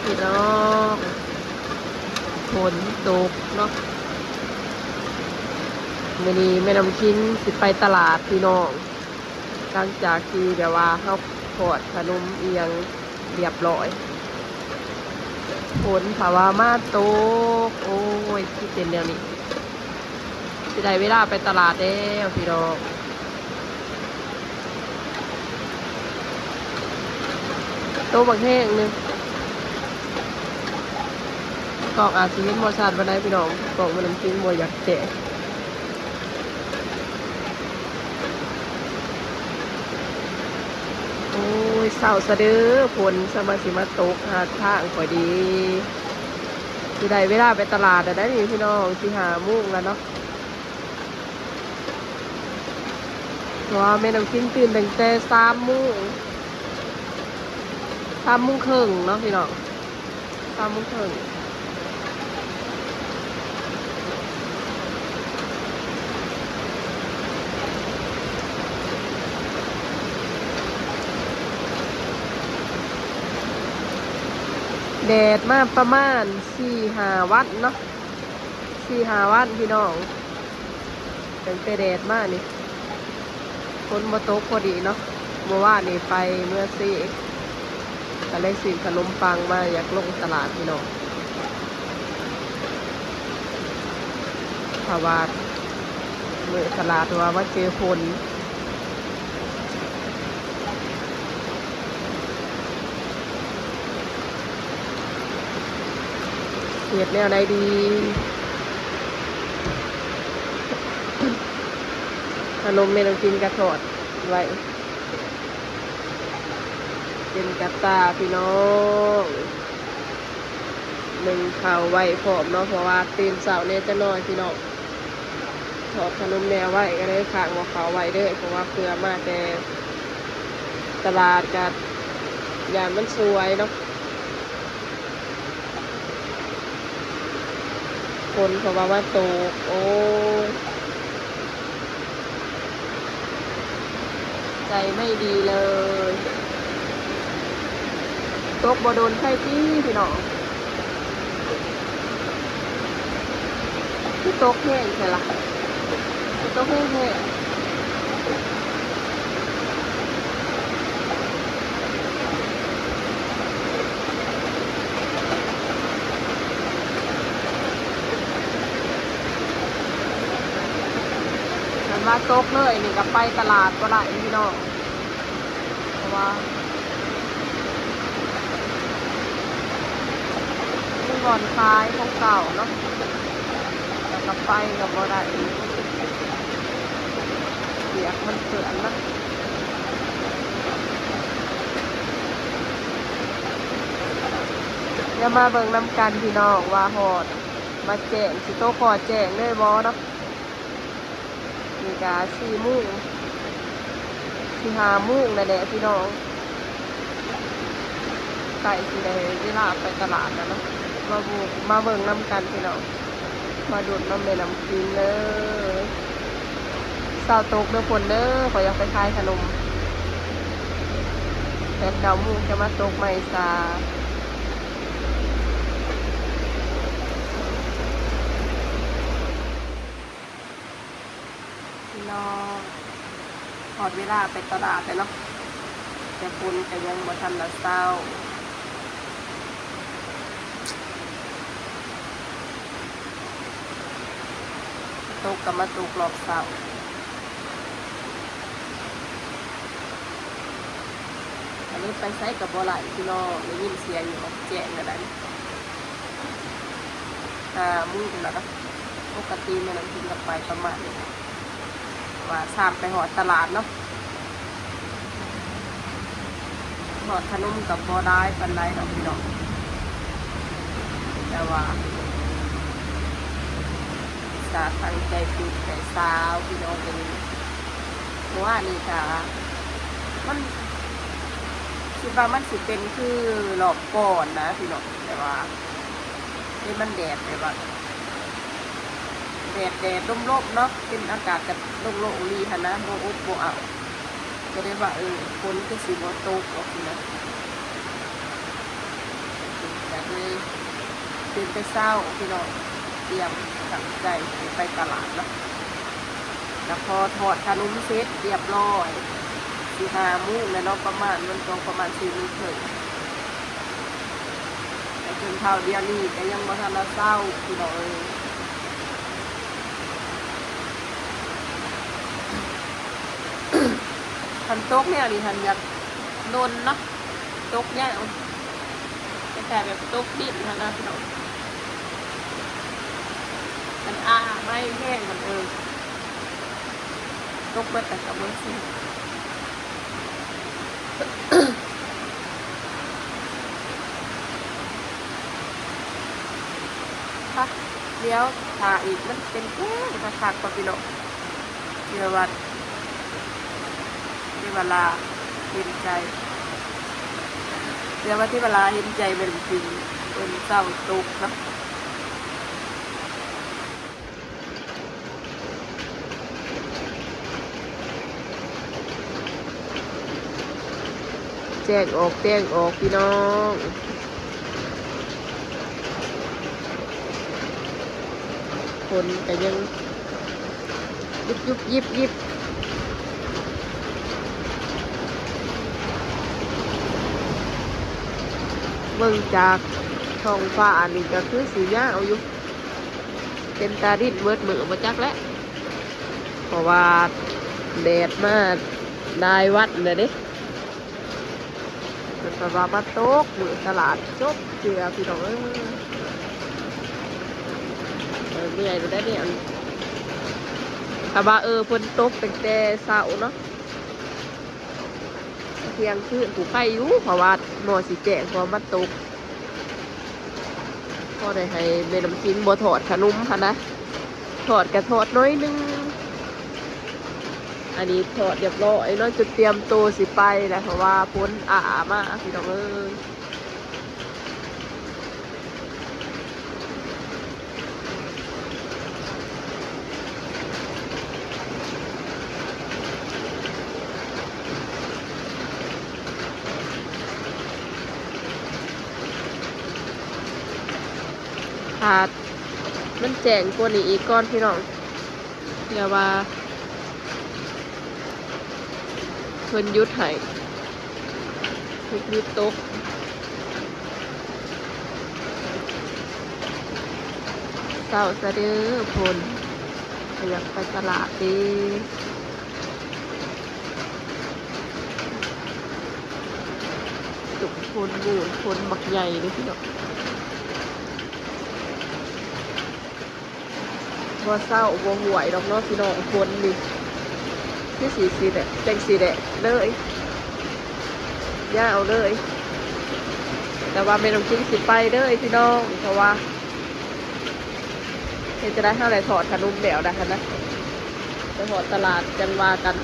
ພີ່ນ້ອງ ຝົນຕົກເນາະ. ມື້ນີ້ແມ່ນ້ຳຄິງຊິໄປຕະຫຼາດພີ່ນ້ອງ ຫຼັງຈາກທີ່ແບບວ່າເຮົາທອດຂະໜົມອີ່ຫຍັງລຽບລ້ອຍ ຝົນພາວ່າມາຕົກ. ໂອ້ຍ ຄືເປັນແນວນີ້. ຊິໄດ້ເວລາໄປຕະຫຼາດແລ້ວພີ່ນ້ອງ. ໂຕບັກແຮງໜຶ່ງ ກ້ອງອາດຊິເຫັນບໍ່ຊັດປານໃດພີ່ນ້ອງ ກ້ອງມັນຈຶ່ງບໍ່ຢາກແຈ້ງ. ໂອ້ຍ ເຊົ້າຊະເດີ ຝົນສາມາດຊິມາຕົກຫາທາງຂ້ອຍດີ. ຊິໄດ້ເວລາໄປຕະຫຼາດແລ້ວໄດ໋ນີ້ພີ່ນ້ອງ ຊິຫ້າໂມງແລ້ວເນາະ. ເພາະວ່າແມ່ນ້ຳຄິງຕື່ນຕັ້ງແຕ່ສາມໂມງ ສາມໂມງເຄິ່ງເນາະພີ່ນ້ອງ ສາມໂມງເຄິ່ງ. ແດດມາປະມານສີ່ຫ້າວັນເນາະ ສີ່ຫ້າວັນພີ່ນ້ອງ. ຕັ້ງແຕ່ແດດມານີ້ ຝົນບໍ່ຕົກພໍດີເນາະ. ເມື່ອວານນີ້ໄປເມືອງເຊ ກໍເລີຍຊື້ຂະໜົມປັງມາ ຢາກລົງຕະຫຼາດພີ່ນ້ອງ ເພາະວ່າມື້ຕະຫຼາດວ່າມາເຈີຝົນ. ເຮັດແນວໃດດີ? ຂະໜົມແມ່ນ້ຳຄິງກະທອດໄວ້ ເປັນກະຕາພີ່ນ້ອງ. ໜຶ້ງເຂົ້າໄວ້ພ້ອມເນາະ ເພາະວ່າຕື່ນເຊົ້າແດ່ຈັກໜ້ອຍພີ່ນ້ອງ. ທອດຂະໜົມແມ່ໄວ້ ກໍເລີຍຄ້າງໝໍ້ເຂົ້າໄວ້ເດີ ເພາະວ່າເພື່ອມາແຕ່ຕະຫຼາດກໍຢ້ານມັນສວຍເນາະ ຝົນເພາະວ່າມາຕົກ. ໂອ້ຍ ໃຈໄມ່ດີເລີຍ ຕົກບໍ່ດົນໃຜຕິພີ່ນ້ອງ. ຄືຕົກແຮງແທ້ລະ ຄືຕົກແຮງແທ້. ຄັນວ່າຕົກເລີຍນີ້ກໍໄປຕະຫຼາດບໍ່ໄດ້ພີ່ນ້ອງ ເພາະວ່າມີບ່ອນຂາຍຂອງເກົ່າເນາະ ແລ້ວກໍໄປກໍບໍ່ໄດ້ ປຽກມັນເປື້ອນນະ. ດຽວມາເບິ່ງນຳກັນພີ່ນ້ອງ ວ່າຮອດມາແຈ້ງ ຊິຕົກຮອດແຈ້ງເລີຍບໍ່ເນາະ. ນີ້ກະສີ່ໂມງ ຊິຫ້າໂມງແລ້ວແຫຼະພີ່ນ້ອງ ໃກ້ຊິໄດ້ເວລາໄປຕະຫຼາດແລ້ວເນາະ. ມາເບິ່ງ ມາເບິ່ງນຳກັນພີ່ນ້ອງ ມາດຸນນຳແມ່ນ້ຳຄິງເດີ. ເຊົ້າຕົກເດີຝົນເດີ ຂ້ອຍຢາກໄປຂາຍຂະໜົມ ແປດເກົ້າໂມງຈະມາຕົກໃໝ່ຊາ. ພີ່ນ້ອງ ຮອດເວລາໄປຕະຫຼາດແລ້ວເນາະ ແຕ່ຝົນກໍຍັງບໍ່ທັນລະເຊົາ ຕົກກໍມາຕົກຮອບເຊົ້າ ກໍເລີຍໄປໃສກໍບໍ່ໄດ້ພີ່ນ້ອງ ໄດ້ຍິນສຽງຢູ່ ແຈ້ງແລ້ວໃດ໋ ຫ້າໂມງແລ້ວເນາະ. ປົກກະຕິແມ່ນ້ຳຄິງກໍໄປປະມານນີ້ ວ່າຊາມໄປຮອດຕະຫຼາດເນາະ ທອດຂະໜົມກໍບໍ່ຫຼາຍປານໃດດອກພີ່ນ້ອງ ແຕ່ວ່າອຸດສ່າຕັ້ງໃຈຕຸນໃຈຊາວພີ່ນ້ອງເອີຍ. ເພາະວ່ານີ້ກະ ມັນ ຄິດວ່າມັນຊິເປັນຄືຮອບກ່ອນນະພີ່ນ້ອງ ແຕ່ວ່າ ເຫັນມັນແດດແບບວ່າ ແດດໆ ລົມໆ ເນາະ ເປັນອາກາດກະໂລ່ງໆ ດີຫັ້ນນະ ບໍ່ອົບບໍ່ເອົ້າ ກໍເລີຍວ່າ ເອີ ຝົນຄືຊິບໍ່ຕົກດອກນີ້ນະ ເປັນກະ ເລີຍຕື່ນແຕ່ເຊົ້າພີ່ນ້ອງ ຕຽມຕັ້ງໃຈຊິໄປຕະຫຼາດເນາະ. ແລ້ວພໍທອດຂະໜົມເສັດຮຽບຮ້ອຍ ຊິຫ້າໂມງແລ້ວເນາະ ປະມານ ມັນຕ້ອງປະມານສີ່ໂມງເຄິ່ງ ແຕ່ຈົນເທົ່າດຽວນີ້ກໍຍັງບໍ່ທັນລະເຊົາພີ່ນ້ອງເອີຍ. ຄັນຕົກແນວນີ້ຫັ້ນຢາກດົນເນາະ ຕົກຍາວ ຄ້າຍໆແບບຕົກດິນຫັ້ນນະພີ່ນ້ອງ. ຄັນອ້າໄມ້ແຫ້ງຫັ້ນ ເອີ ຕົກເບິດແລ້ວກໍເບິດຊິ. ພັກ ດຽວຖ້າອີກ ມັນເປັນແກງຄັກໆ ກໍພີ່ນ້ອງ ເວລາ ເວລາເຫັນໃຈ ແຕ່ວ່າທີ່ເວລາເຫັນໃຈແມ່ນຄືເພິ່ນເຊົາຕົກເນາະ. ແຈ້ງອອກ ແຈ້ງອອກ ພີ່ນ້ອງ ຝົນກໍຍັງ ຍຸບໆຍິບໆ. ເບິ່ງຈາກທ້ອງຟ້ານີ້ກໍຄືຊິຍາວຢູ່ ເປັນຕາດິນເບິດມື້ບໍ່ຈັກແຫຼະ ເພາະວ່າແດດມາຫຼາຍວັນແລ້ວເດ້. ເພິ່ນວ່າມາຕົກມື້ຕະຫຼາດຈົບເທື່ອ ພີ່ນ້ອງເອີຍ. ເອີ ເມື່ອຍແລ້ວເດ້ນີ້ ຖ້າວ່າ ເອີ ຝົນຕົກຕັ້ງແຕ່ເຊົ້າເນາະ ທ່ຽງຄືນຜູ້ໄຄຢູ່ ເພາະວ່າໝໍຊິແຈ້ງ ເພາະວ່າມັນຕົກ. ພໍໄດ້ໃຫ້ແມ່ນ້ຳຄິງບໍ່ທອດຂະໜົມຫັ້ນນະ ທອດກະທອດໜ້ອຍໜຶ່ງ. ອັນນີ້ທອດຮຽບຮ້ອຍເນາະ ຈົນຕຽມໂຕຊິໄປແລ້ວ ເພາະວ່າຝົນອ້າມາ ພີ່ນ້ອງເອີຍ. ຖ້າມັນແຈ້ງກວ່ານີ້ອີກກ່ອນ ພີ່ນ້ອງ ເພື່ອວ່າເພິ່ນຢຸດໃຫ້ ຢຸດ ຢຸດຕົກ. ເຊົ້າຊະເດີ ຝົນ ກໍຢາກໄປຕະຫຼາດເດ້. ຕຸກຄົນໂຫຍຄົນບັກໃຫຍ່ເດ້ພີ່ນ້ອງ. ບໍ່ເຊົາບໍ່ຫວຍດອກເນາະພີ່ນ້ອງ ຄົນນີ້ຄືຊິ ຊິແບບ ຈັ່ງຊິແຫຼະເລີຍ ຍາວເລີຍ. ແຕ່ວ່າແມ່ນ້ອງຈິງຊິໄປເດີພີ່ນ້ອງ ເພາະວ່າເຮັດຈັ່ງໃດເຮົາໄດ້ທອດຂະໜົມແລ້ວນະຫັ້ນນະ ໄປຮອດຕະຫຼາດຈັ່ງວ່າກັນ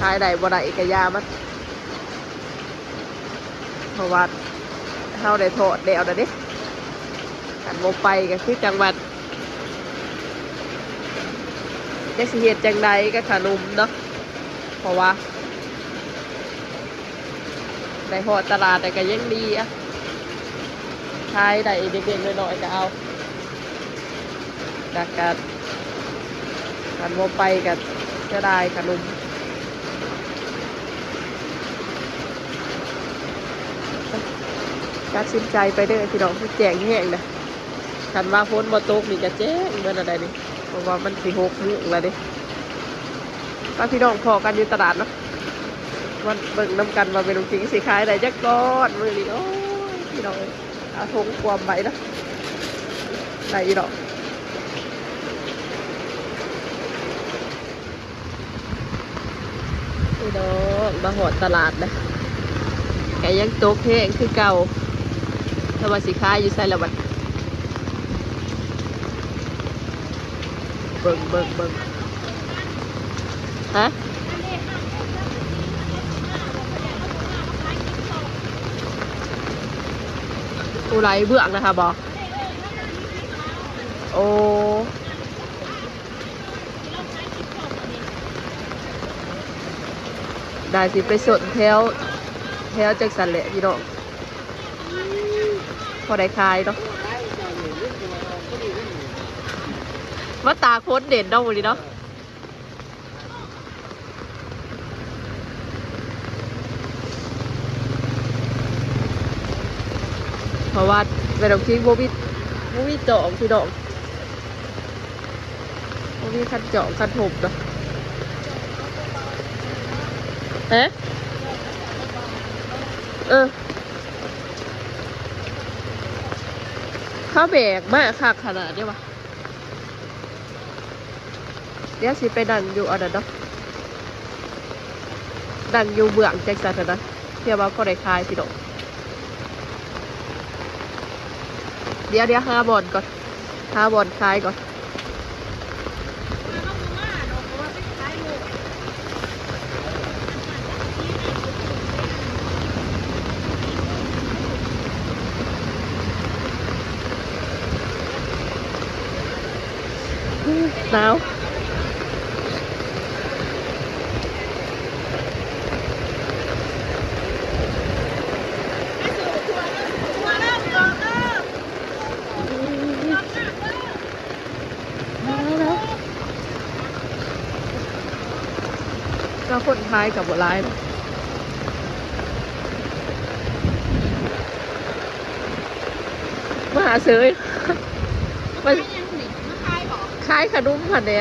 ຂາຍໄດ້ບໍ່ໄດ້ກໍຢ່າມັນ. ເພາະວ່າເຮົາໄດ້ທອດແລ້ວນະເດ້ ຄັນບໍ່ໄປກໍຄືຈັ່ງວ່າ ຈັກຊິເຮັດຈັ່ງໃດກັບຂະໜົມເນາະ ເພາະວ່າໄດ້ຮອດຕະຫຼາດແລ້ວກໍຍັງດີອະ ຂາຍໄດ້ເລັກໆນ້ອຍໆກໍເອົາ. ແລ້ວກະຄັນບໍ່ໄປກະເສຍດາຍຂະໜົມ. ຕັດສິນໃຈໄປເດີພີ່ນ້ອງ ຄືແຈ້ງແຮງນະ. ຄັນວ່າຝົນບໍ່ຕົກນີ້ກະແຈ້ງເບິດແລ້ວໃດນີ້ ເພາະວ່າມັນຊິຫົກໂມງແລ້ວເດ້. ໄປພີ່ນ້ອງ ພໍ້ກັນຢູ່ຕະຫຼາດເນາະ ມາເບິ່ງນຳກັນວ່າແມ່ນ້ອງຈິງຊິຂາຍໄດ້ຈັກກ້ອນມື້ນີ້. ໂອ້ຍ ພີ່ນ້ອງເອີຍ ເອົາຖົງກວມໄວ້ເນາະ ໄດ້ຢູ່ດອກ. ພີ່ນ້ອງ ມາຮອດຕະຫຼາດແລ້ວ ກະຍັງຕົກແຮງຄືເກົ່າ ແຕ່ວ່າຊິຂາຍຢູ່ໃສລະບັດ. ເບິ່ງ ເບິ່ງ ເບິ່ງ ຮະ ຜູ້ໄຫຼເບື້ອງນະຄະບໍ? ໂອ້ ໜ້າຊິໄປຊົນແຖວ ແຖວຈັກຊັ້ນແຫຼະພີ່ນ້ອງ. ພໍໄດ້ຂາຍເນາະ ມາຕາກຝົນເດັ່ນເນາະມື້ນີ້ເນາະ. ເພາະວ່າແມ່ນ້ອງຄິງບໍ່ມີ ບໍ່ມີຈອງພີ່ນ້ອງ ບໍ່ມີຄັນຈອງຄັນໂຮມເນາະ. ຮະ? ເອີ ເຂົາແບກມາຄັກຂະໜາດເດ້ວະ. ດຽວຊິໄປນັ່ງຢູ່ອັນນັ້ນເນາະ ນັ່ງຢູ່ເບື້ອງຈັກຊັ້ນຫັ້ນນະ ເພື່ອວ່າພໍໄດ້ຂາຍພີ່ນ້ອງ. ດຽວ ດຽວຫາບ່ອນກ່ອນ ຫາບ່ອນຂາຍກ່ອນ. ໜາວ. ແຕ່ຄົນຂາຍກໍບໍ່ຫຼາຍເນາະ ມາຫາເສີຍ ມາຂາຍຫຍັງນີ້ ມາຂາຍບໍ? ຂາຍຂະໜົມຫັ້ນແຫຼະ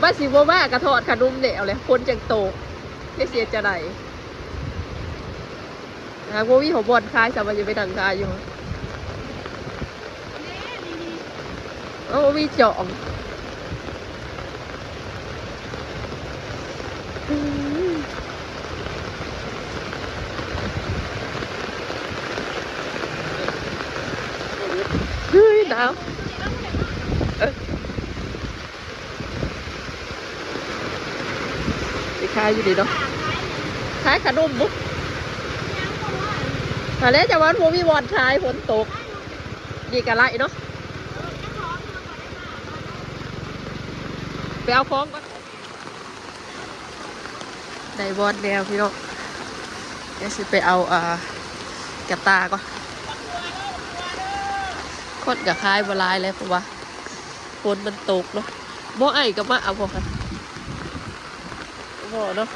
ວ່າຊິບໍ່ມາກະທອດຂະໜົມແລ້ວແຫຼະ ຝົນຈັ່ງຕົກ ຈະເຮັດຈັ່ງໃດ. ຫາກບໍ່ມີຫົວບ່ອນຂາຍ ສາມາດຈະໄປນັ່ງຂາຍຢູ່. ໂອ້ ມີຈອງ ເຮີ້ຍ ໜາວ ເອີ. ໄປຂາຍຢູ່ນີ້ເນາະ ຂາຍຂະໜົມບຸ ຫັ້ນແຫຼະ ຈະວ່າມັນບໍ່ມີບ່ອນຂາຍ ຝົນຕົກ ນີ້ກະໄລເນາະ ໄປເອົາຂອງກ່ອນ. ໄດ້ບ່ອນແລ້ວພີ່ນ້ອງ ດຽວຊິໄປເອົາ ອ່າ ກະຕ່າກ່ອນ ຄົນກະຂາຍບໍ່ຫຼາຍແຫຼະ ເພາະວ່າ ຝົນມັນຕົກເນາະ ບໍ່ ອ້າຍກໍມາເອົາບໍ່ ບໍ່ເນາະ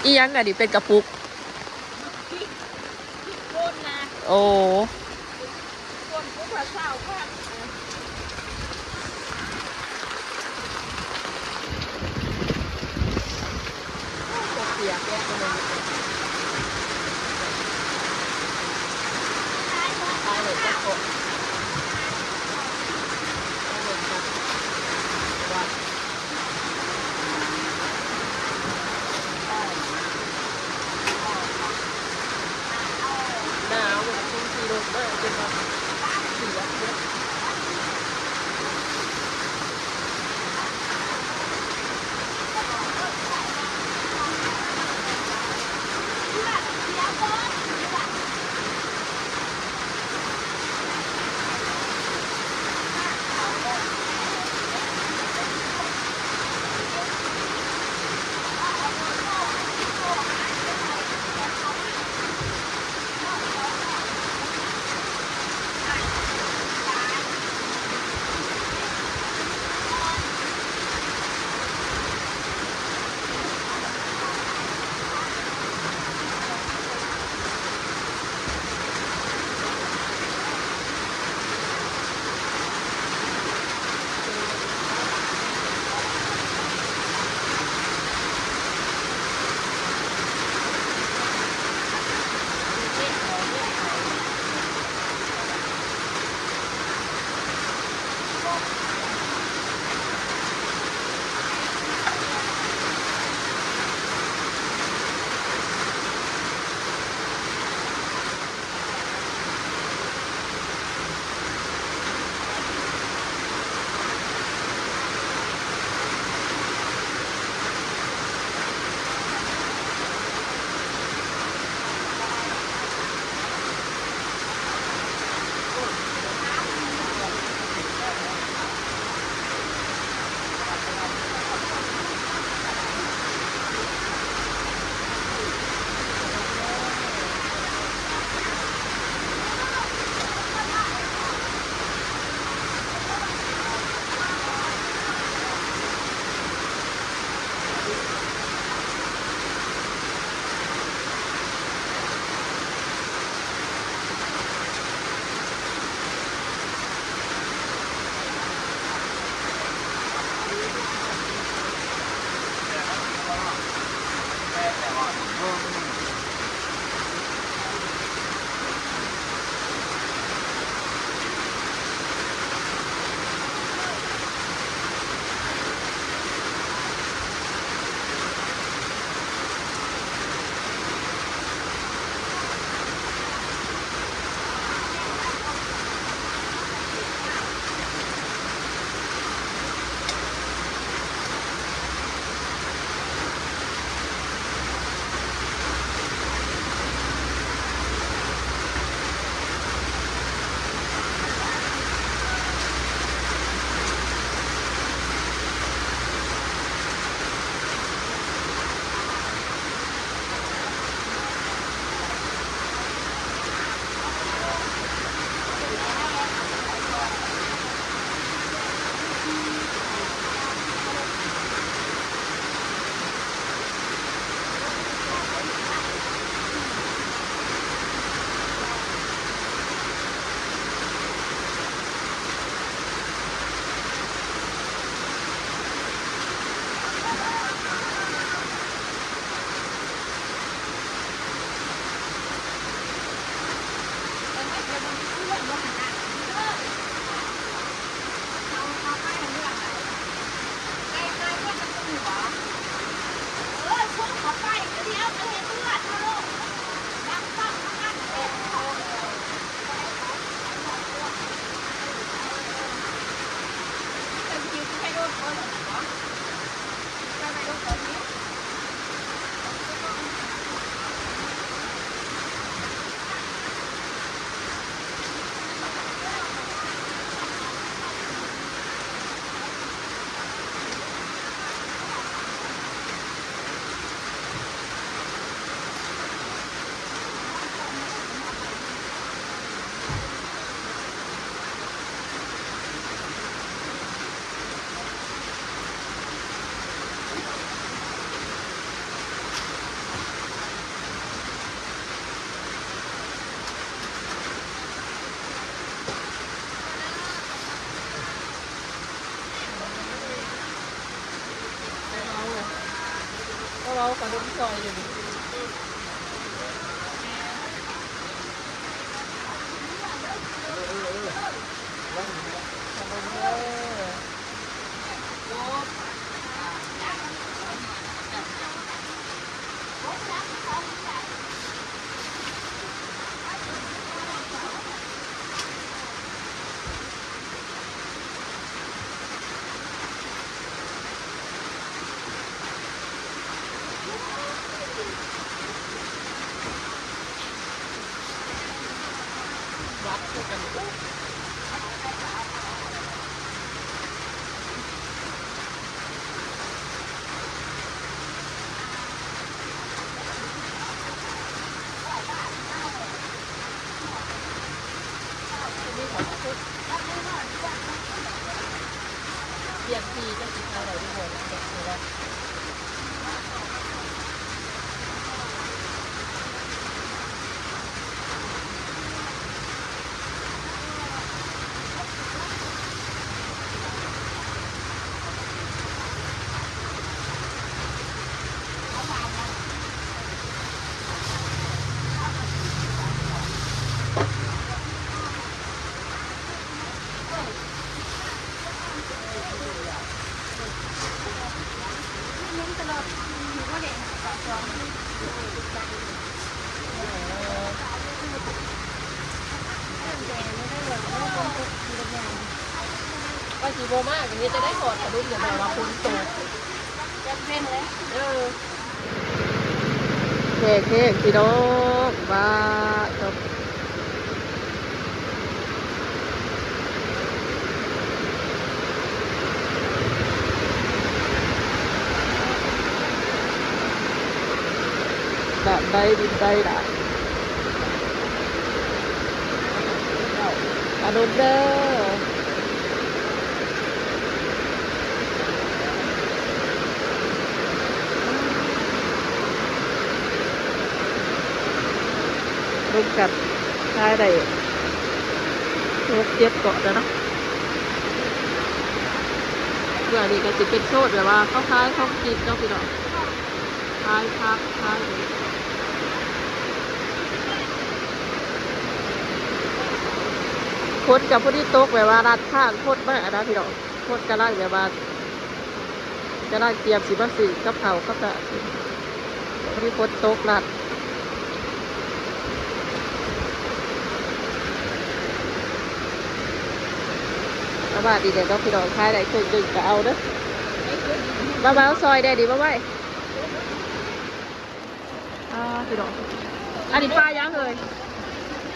ອີ່ຫຍັງອັນນີ້ ເປັນກະປຸກ ໂອ້. ຄົນກຸບລະຊາວພັນ ເປີດເສຍແກະມາເບິ່ງ ຂາຍເລີຍຈັກເກາະ ຂາຍເລີຍຈັກວ່າ ໜາວ ມັນຄົງຂີ່ລົດມາຈົນວ່າ ເສຍເບິດ. ເວົ້າຂະໜົມຊອຍຢູ່ນີ້. ວ່າຊິບໍ່ມາກໍເຮັດຈັ່ງໃດ ຮອດກະດຸມ ຢ່າບອກວ່າຝົນຕົກ ຈັກເປັນແລ້ວ ເອີ. ແຂກແຮງພີ່ນ້ອງ ວ້າ ຕົກ ນ້ຳໄດ້ ດິນໄດ້ຫຼາຍ ອາລົມເດີ. ລົມກັດ ຂາຍໄດ້ຫົກເຈັດເກາະແລ້ວເນາະ. ເທື່ອນີ້ກໍຊິເປັນໂຊນແບບວ່າເຂົາຂາຍຂອງກິນເນາະພີ່ນ້ອງ ຂາຍຜັກຂາຍຫຍັງ. ຝົນກໍພໍດີຕົກ ແບບວ່າລັດທາງຄົນມານະພີ່ນ້ອງ ຄົນກຳລັງແບບວ່າ ກຳລັງຕຽມຊິມາຊື້ກັບເຂົ້າກັບນ້ຳ ພໍດີຝົນຕົກລັດ. ປະມານນີ້ແຫຼະເນາະພີ່ນ້ອງ ຂາຍໄດ້ເຄິ່ງໜຶ່ງກໍເອົາເດີ. ມາເວົ້າຊ່ອຍແດ່ນີ້ ມາໄວ້. ອ່າ ພີ່ນ້ອງ ອັນນີ້ປາຫຍັງເອີຍ?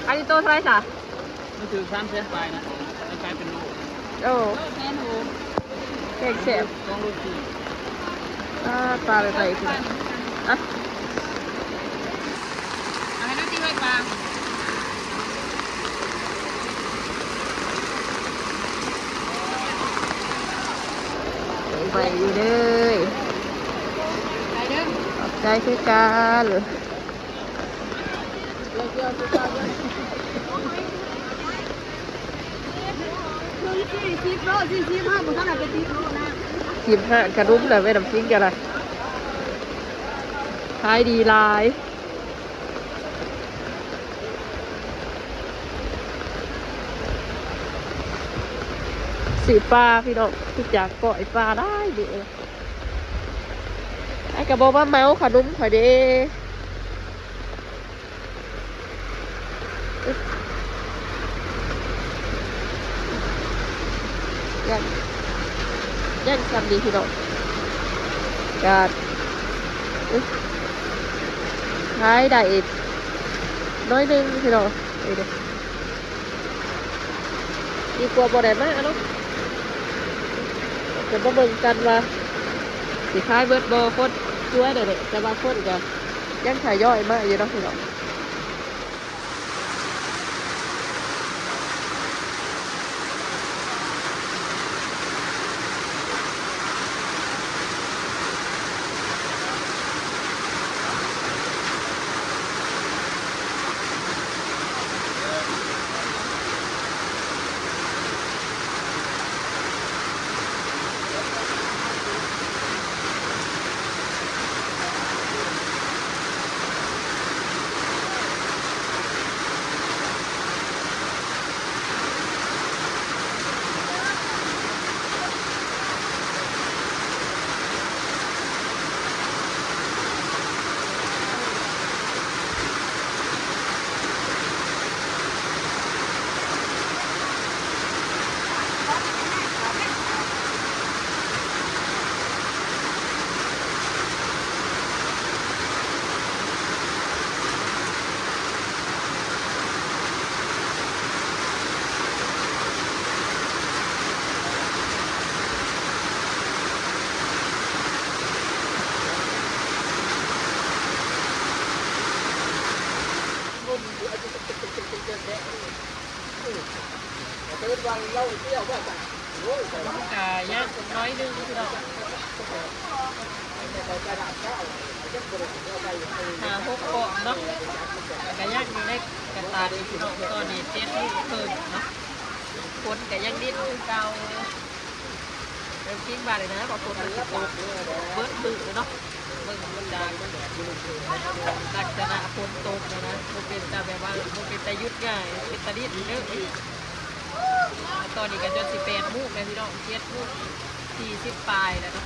ອັນນີ້ໂຕເທົ່າໃດຊະ? ມັນຖືກສາມແສນປາຍນະ ມັນຂາຍເປັນໂລ. ໂອ້ ແພງແສບ ສອງໂລສີ່. ອ່າ ປາໄປໆ ພີ່ນ້ອງ ອ່ະ ເອົາໃຫ້ນາງຕິໄວ້ປາ. ໄປຢູ່ເດີ ຂອບໃຈຄືກັນ. ສີ່ສິບໂລ ສີ່ສິບ ເຮົາບໍ່ທັນໄດ້ໄປຕິດໂລນະ. ສິບຫ້າ ກະດຸມແລ້ວ ແມ່ນ້ຳຈິງກະລະ ຂາຍດີຫຼາຍ. ຊື້ປາພີ່ນ້ອງ ຄືຈາກກ້ອຍປາຫຼາຍເດ້. ອ້າຍກໍບອກວ່າເມົາຂະໜົມຂ້ອຍເດ້. ຍັງ ຍັງສ່ຳນີ້ພີ່ນ້ອງ ກະ ເອີ ຂາຍໄດ້ໜ້ອຍໜຶ່ງພີ່ນ້ອງ ເອີ ດີກວ່າບໍ່ໄດ້ມາເນາະ. ຈະມາເບິ່ງກັນວ່າຊິຂາຍເບິດບໍ່ ຄົນສວຍແດ່ໆ ແຕ່ວ່າຄົນກໍຍັງທະຍອຍມາຢູ່ເນາະພີ່ນ້ອງ. ມັນກະຍາກໜ້ອຍໜຶ່ງພີ່ນ້ອງ ຫ້າຫົກກ້ອງເນາະ ກະຍັງຢູ່ໃນກະຕານີ້ພີ່ນ້ອງ ຕອນນີ້ເຈັດໂມງເຄິ່ງເນາະ ຝົນກະຍັງດິນຄືເກົ່າ. ເລີ່ມຄິດວ່າເລີຍນະ ວ່າຝົນມັນຊິຕົກເບິດມື້ເນາະ ເບິ່ງຈາກລັກສະນະຝົນຕົກແລ້ວນະ ບໍ່ເປັນຕາແບບວ່າ ບໍ່ເປັນຕາຢຸດງ່າຍ ເປັນຕາດິນເດີ້. ຕອນນີ້ກະຈົນຊິແປດໂມງແລ້ວພີ່ນ້ອງ ເຈັດໂມງສີ່ສິບປາຍແລ້ວເນາະ.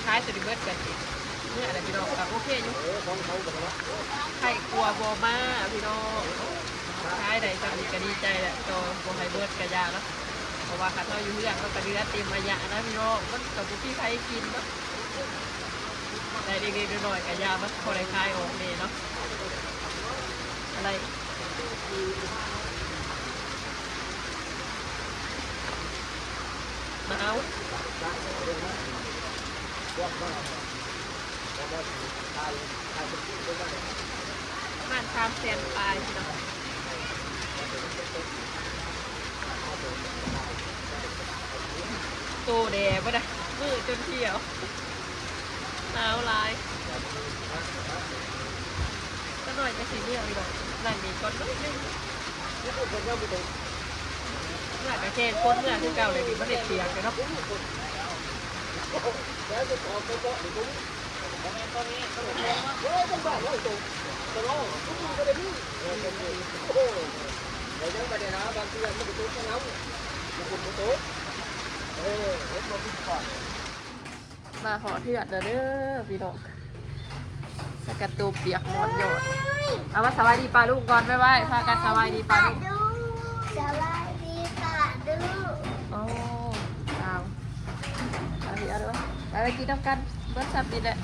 ຂາຍຕົວນີ້ເບິດກະຊິເມືອແລ້ວພີ່ນ້ອງ ກະໂອເຄຢູ່ ໄຄກວ່າບໍ່ມາພີ່ນ້ອງ. ຂາຍໄດ້ສ່ຳນີ້ກະດີໃຈແລ້ວ ຕໍ່ບໍ່ໃຫ້ເບິດກະຢ່າເນາະ ເພາະວ່າຄັນເຮົາຢູ່ເຮືອນ ເຮົາກະເຫຼືອເຕັມອາຍະນະພີ່ນ້ອງ ມັນກະບໍ່ມີໃຜກິນເນາະ. ໄດ້ເລັກໆນ້ອຍໆກະຢ່າ ມັນພໍໄດ້ຂາຍອອກແດ່ເນາະ ອະໄລ ມາເອົາ ປະມານສາມແສນປາຍພີ່ນ້ອງ ໂຕແດ່ບໍ່ໄດ້ ມື້ຈົນທ່ຽວ ໜາວຫຼາຍ ຈັກໜ້ອຍກະຊິເມືອຢູ່ດອກ ນັ່ງນີ້ກ່ອນໜ້ອຍໜຶ່ງ ມາກະແຂ່ງຄົນເມືອຄືເກົ່າແຫຼະນີ້ ມັນໄດ້ປຽກເນາະ. ມາຮອດເຮືອນແລ້ວເດີພີ່ນ້ອງ ພາກັນໂຕປຽກໝອນຢອດ. ເອົາມາສະບາຍດີປ້າລຸງກ່ອນ ບາຍບາຍ ພາກັນສະບາຍດີປ້າລຸງ ສະບາຍດີປ້າລຸງ. ໂອ້ ອ້າວ ເອົາອີກ ເອົາເດີ ໄປ ໄປກິນນຳກັນ ເບິດຊ່ຳນີ້ແຫຼະ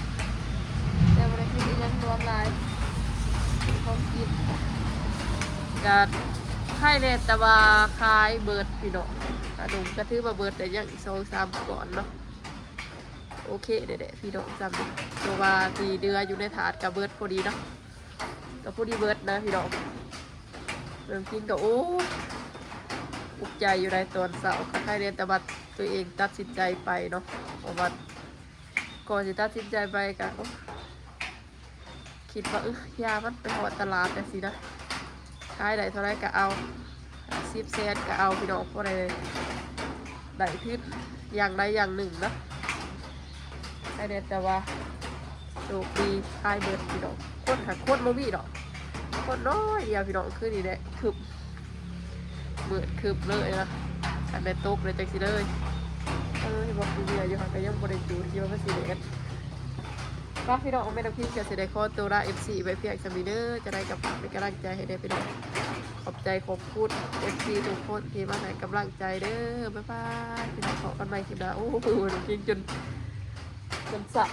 ແຕ່ບໍ່ໄດ້ກິນອີ່ຫຍັງລວມຫຼາຍ ຂອງກິນກະໃຄ່ແດ່ ແຕ່ວ່າຂາຍເບິດພີ່ນ້ອງ ຂະໜົມກະຖືວ່າເບິດ ແຕ່ຍັງອີກສອງສາມກ້ອນເນາະ. ໂອເຄເດ້ໆ ພີ່ນ້ອງ ຊ່ຳນີ້ ເພາະວ່າທີ່ເຫຼືອຢູ່ໃນຖາດກະເບິດພໍດີເນາະ ກະພໍດີເບິດນະພີ່ນ້ອງ. ເບິ່ງກິນກະ ໂອ້ ອຸກໃຈຢູ່ໃດ໋ ຕອນເຊົ້າກະໃຄ່ແດ່ ແຕ່ວ່າຕົວເອງຕັດສິນໃຈໄປເນາະ ເພາະວ່າກ່ອນຊິຕັດສິນໃຈໄປກະ ໂອ້ ຄິດວ່າ ເອີ ຢ່າມັນໄປຮອດຕະຫຼາດຈັ່ງຊີ້ນະ ຂາຍໄດ້ເທົ່າໃດກະເອົາ ສິບແສນກະເອົາພີ່ນ້ອງ ພໍໄດ້ ໄດ້ທຶນຢ່າງໃດຢ່າງໜຶ່ງເນາະ. ໄດ້ແດ່ ແຕ່ວ່າໂຊກດີຂາຍເບິດພີ່ນ້ອງ ຄົນຫາກຄົນບໍ່ມີດອກ ຄົນນ້ອຍດຽວພີ່ນ້ອງ. ຄືນີ້ແຫຼະ ຄຶບ ມືດຄຶບເລີຍນະ ຄັນແດດຕົກແລ້ວຈັ່ງຊີ້ເລີຍ. ເອີ ເຫັນບໍ່ ຜູ້ເຮືອຢູ່ຫັ້ນກະຍັງບໍ່ໄດ້ຈູດ ຄິດວ່າມັນຊິແດດ. ໄປພີ່ນ້ອງ ແມ່ນ້ຳພິງກະຊິໄດ້ຂໍໂຕລາເອັຟຊີໄວ້ພຽງສ່ຳນີ້ເດີ ຈັ່ງໃດກະຝາກເປັນກຳລັງໃຈໃຫ້ແດ່ພີ່ນ້ອງ. ຂອບໃຈຂອບຄຸນເອັຟຊີທຸກຄົນທີ່ມາໃຫ້ກຳລັງໃຈເດີ ບາຍບາຍ ພີ່ນ້ອງ ພໍ້ກັນໃໝ່ຄລິບໜ້າ. ໂອ້ ນ້ຳພິງຈົນ ຈົນສັ່ນ.